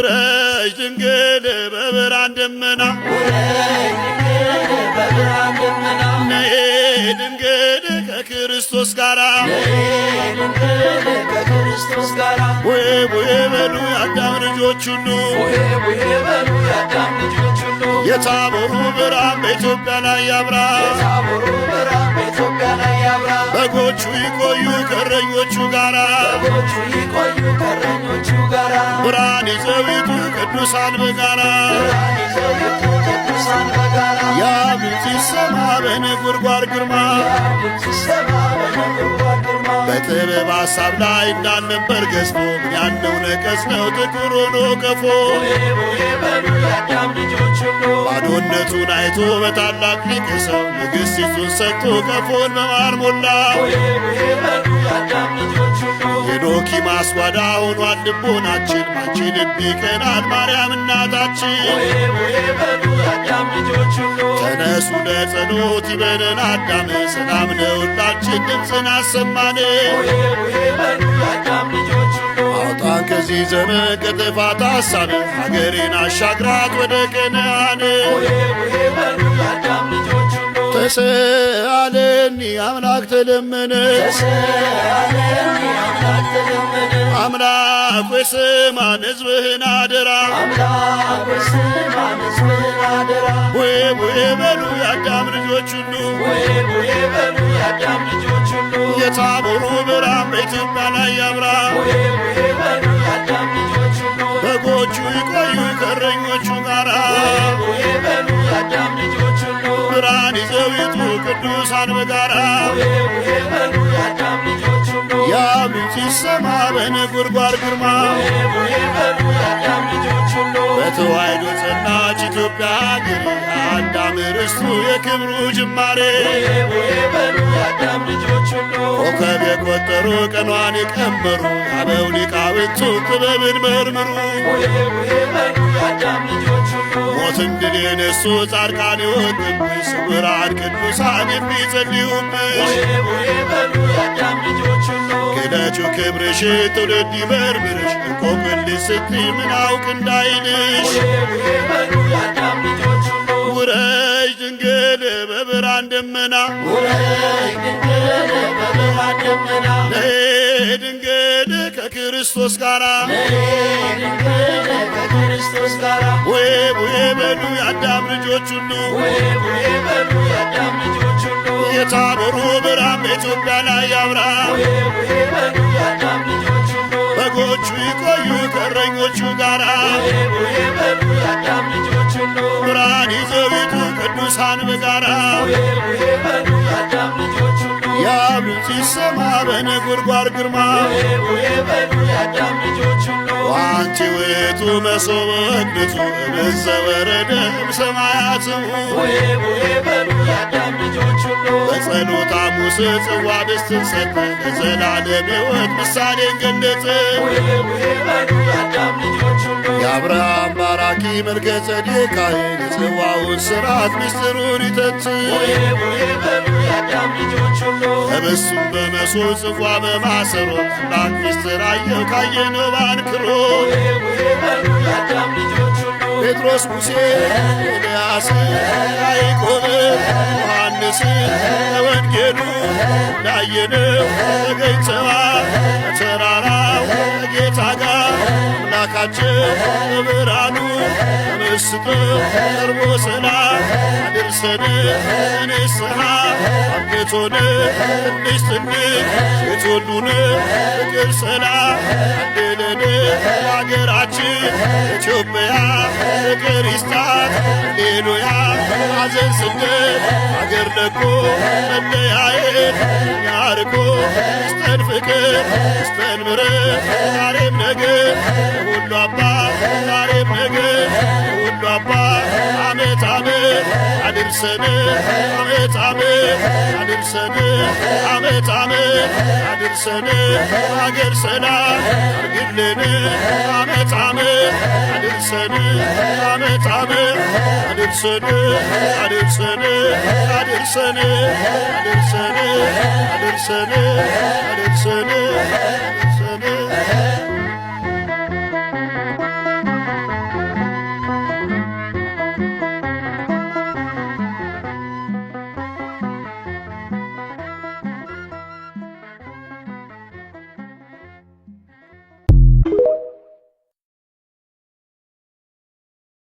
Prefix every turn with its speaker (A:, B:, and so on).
A: ውረጅ ድንግል በብርሃን ደመና፣ ነይ ድንግል ከክርስቶስ ጋራ። ቡሄ ቡሄ በሉ የአዳም ልጆች ሁሉ፣ የታቦሩ ብርሃን በኢትዮጵያ ላይ ያብራ። በጎቹ ይቆዩ ከእረኞቹ ጋራ፣ ብርሃን ይዘው ይጡ ቅዱሳን በጋራ። ያ ድምፅ ይሰማ በነጎድጓድ ግርማ፣ በጥበብ ሐሳብ ላይ እንዳልነበር ገዝፎ፣ ምን ያለው ነቀዝ ነው ጥቁር ሆኖ ቀፎ። ባዶነቱን አይቶ በታላቅ ሊቅ ሰው ንግሥቲቱን ሰጥቶ ቀፎን በማር ሞላው። የዶኪማስ ጓዳ ሆኗል ልቦናችን፣ ባንቺ ልብ ይቀናል ማርያም እናታችን። ተነሱ ለጸሎት ይበለን አዳም፣ ሰላም ለሁላችን ድምፅን አሰማን። አውጣን ከዚህ ዘመን ከጥፋት ሐሳብ፣ ሀገሬን አሻግራት ወደ ከነዓን። ተሰአለኒ አምላክ ተለመነ፣ አምላክ ሆይ ስማን ሕዝብህን አደራ። ቡሄ ቡሄ በሉ የአዳም ልጆች ሁሉ፣ የታቦሩ ብርሃን በኢትዮጵያ ላይ ያብራ። በጎቹ ይቆዩ ከእረኞቹ ጋራ፣ ብርሃን ይዘው ይጡ ቅዱሳን በጋራ። ያ ድምፅ ይሰማ በነጎድጓድ ግርማ፣ በተዋሕዶ ጸናች ኢትዮጵያ አገር፣ አዳም ርስቱ የክብሩ ጅማሬ። ኮከብ የቆጠሩ ቀኗን የቀመሩ አበው ሊቃውንቱ ጥበብን መርምሩ። ሞትን ድል የነሱ ጻድቃን የወጡብሽ፣ ስውራን ቅዱሳን የሚጸልዩብሽ። ግለጩ ክብርሽ ትውልድ ይመርምርሽ፣ እንቆቅልሽ ስትይ ምን አውቅ እንዳይልሽ። ውረጅ ድንግል በብርሃን ደመና፣ ነይ ድንግል ከክርስቶስ ጋራ። ቡሄ ቡሄ በሉ የአዳም ልጆች ሁሉ፣ የታቦሩ ብርሃን በኢትዮጵያ ላይ ያብራ። በጎቹ ይቆዩ ከእረኞቹ ጋራ፣ ብርሃን ይዘው ይጡ ቅዱሳን በጋራ። ያ ድምፅ ይሰማ በነጎድጓድ ግርማ፣ ዋንቲ ውእቱ መሶበ ወግቱ እምዘ ወረደ እምሰማያት። በጸሎተ ሐሙስ ጽዋ ብስትን ሰጠ፣ ለዘላለም ሕይወት ምሳሌን ገለጸ። የአብርሃም ባራኪ መልከ ጼዴቅ ካህን የጽዋውን ሥርዓት ምስጢሩን ይተንትን። ህብስቱን በመሶብ ጽዋ በማሰሮ፣ አምላክ ምስጢር አየው ካየነው ባንክሮ። ጴጥሮስ፣ ሙሴ፣ ኤልያስ፣ ያዕቆብ፣ ዮሐንስ ወንጌሉ እንዳየነው ተገኝተዋል ከተራራው ከጌታ ጋር። አምላካችን በብርሃኑ ተመስጦ ቀርቦ ሰላም አድርሰን ንስሐ አብቅቶን፣ ትንሽ ትንሽ ሴት ወንዱን ፍቅር ሰላም አድለን። ሀገራችን ኢትዮጵያ ፍቅር ይስጣት፣ ሃሌሉያ። ሐዘን ስደት አገር ለቆ መለያየት እኛ ርቆ ይስጠን ፍቅር ይስጠን ምሕረት ዛሬም ነገ ሁሉ አባት፣ ዛሬም ነገ ሁሉ አባት። አመት አመት አድርሰን፣ አመት አመት አድርሰን፣ አመት አመት አድርሰን። አገር ሰላም አርግልን፣ አመት አመት አድርሰን፣ አመት አመት አድርሰን፣ አድርሰን፣ አድርሰን፣ አድርሰን፣ አድርሰን፣ አድርሰን።